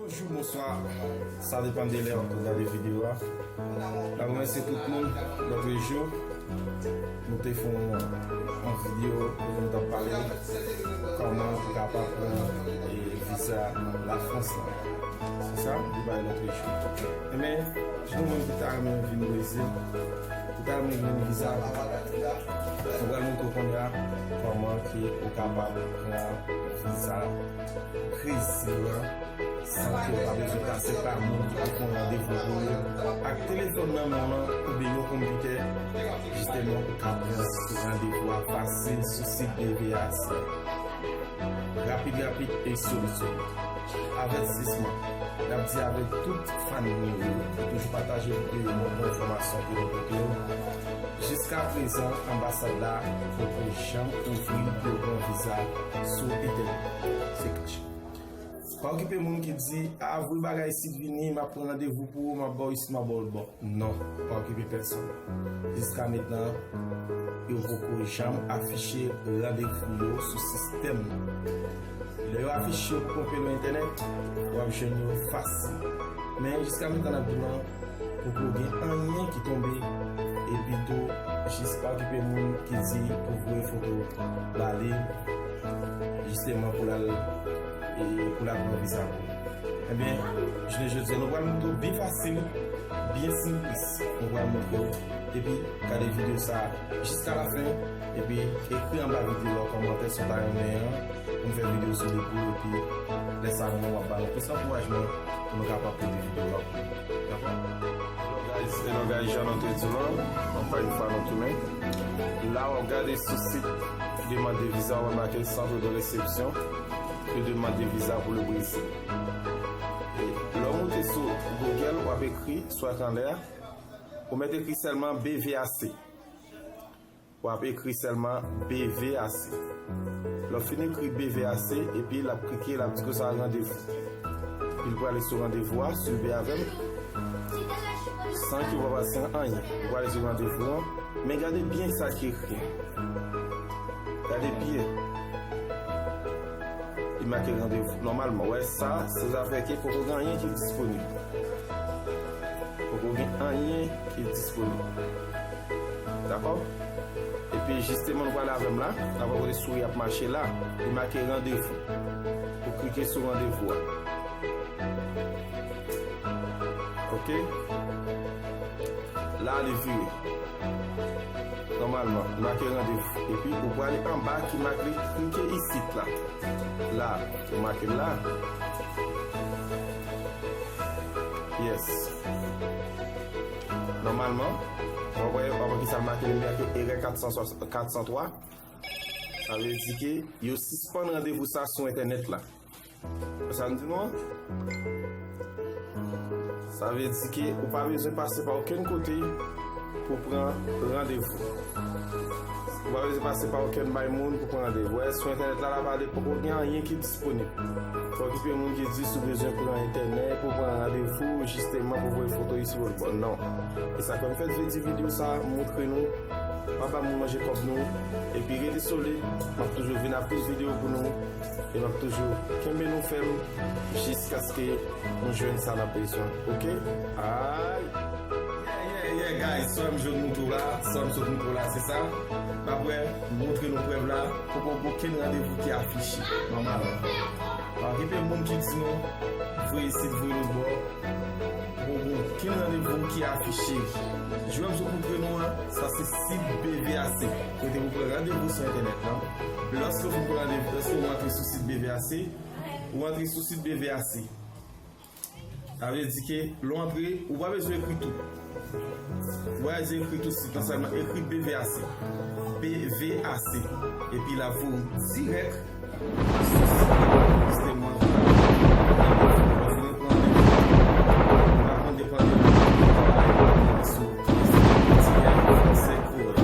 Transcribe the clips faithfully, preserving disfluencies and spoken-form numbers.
Bonjou, bonswa. Sa depann de lè w ap gade videyo a. N ap remèsye tout moun. Lòtrejou, nou te fè yon, yon videyo kote nou t ap pale kòman pou kapab pran, e, viza Lafrans la. Se sa, nou bay lòtrejou. Ebyen, si nou menm ki ta renmen vin Brezil, ki ta renmen vin viza, nou pral montre w kounye a kòman ke ou kapab pran viza Brezil la san ke w pa bezwen pase pa moun pou pran randevou pou yo. Ak telefòn nan men w lan oubyen yon konpitè, jisteman, ou ka pran randevou a fasil sou sit B V A C. Rapid, rapid e solid, solid. Avètisman, n ap di avèk tout fan nou yo pou toujou pataje videyo yo, bon enfòmasyon ke nou pote yo. Jiskaprezan, anbasad la poko janm ouvri pou yo pran viza sou entènèt. Se kach. Pa okipe moun ki di, "A, voye bagay isit vini, m ap pran randevou pou ou, m ap ba w isit, m ap ba w lòtbò." Non, pa okipe pèsonn. Jiska mentnan, yo poko janm afiche randevou yo sou sistèm nan. Lè yo afiche yo ponpe nan entènèt, w ap jwenn yo fasil. Men jiska mentnan n ap di w lan, poko gen anyen ki tonbe, epi tou, jis pa okipe moun ki di pou voye foto ba li, jisteman pou l al, e, pou l al pran viza pou li. Ebyen, jounen jodi a, nou pral montre w byen fasil, byen senplis. Nou pral montre w, epi gade videyo sa a jiska lafen, epi ekri anba videyo a kòmantè sa w ta renmen an, pou m fè videyo sou li pou ou, epi lè sa a menm w ap ba nou plis ankourajman pou nou kapab pote videyo a pou nou. Dakò? Hello guys, hello guys, jan nou te di w lan, ankò yon fwa nou tounen. La w ap gade sou sit demann de viza, w ap make centre de réception de demande de visa pour le Brésil. E lè w moute sou Google, w ap ekri sou ekran anlè a, ou mèt ekri sèlman B V A C. W ap ekri sèlman B V A C. Lè w fin ekri B V A C, epi l ap klike, l ap di konsa randevou. Epi l prale sou randevou a, swiv avè m. San ke w pa pase anyen. Ou prale sou randevou an. Men gade byen sa ki ekri. Gade byen. Li make randevou. Nòmalman, w wè sa, se zafè ke poko gen anyen ki disponib. Poko gen anyen ki disponib. Dakò? Epi jisteman nou prale avè m la, n ap wè kote souri ap mache la, li make randevou. Ou klike sou randevou a. Oke? La li vire. Nòmalman, li make randevou. Epi ou prale anba ki make klike isit la. La, ou make l la. Yes. Nòmalman, w ap wè, w ap wè kisa l make, li make erè kat san swasann, kat san twa. Sa vle di ke yo sispann randevou sa sou entènèt la. Sa m di nou an? Sa vle di ke ou pa bezwen pase pa okenn kote pou pran randevou. Ou pa bezwen pase pa okenn bay moun pou pran randevou. Wè, sou entènèt la, la pale poko gen anyen ki disponib. Pa okipe moun ki di si w bezwen pran entènèt pou pran randevou, jisteman pou voye foto isi, lòtbò. Non. E sa fè m fè di videyo sa, montre nou, pa ba moun manje kòb nou, epi rete solid, m ap toujou vin ak plis videyo pou nou, e m ap toujou kenbe nou fèm jiskaske nou jwenn sa n ap bezwen, oke? Ay! Yeah, yeah, yeah, guys, sa m jwenn montre w la, sa m sot montre w la, se sa. Dapre montre nou prèv la, poko gen okenn randevou ki afiche, nòmalman. Pa okipe moun ki di nou, voye isit, voye lòtbò, poko gen okenn randevou ki afiche. Jan m sot montre nou an, sa se sit B V A C, kote ou pran randevou sou entènèt lan. Lòske w fin pran randevou, lòske w antre sou sit B V A C, ou antre sou sit B V A C. Sa vle di ke lè w antre, ou pa bezwen ekri tout. Ou pa bezwen ekri tout sit lan, sèlman ekri B V A C. B V A C. Epi l ap voye w dirèk sou sit la. Jisteman, lè w fin pran randevou, ou pa konn depann de sou fransè kreyòl.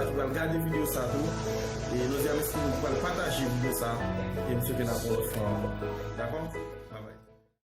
ki pral gade videyo sa tou. E nou di a mèsi pou moun ki pral pataje videyo sa. E m swete n ap yon lòt fwa ankò. Dakò?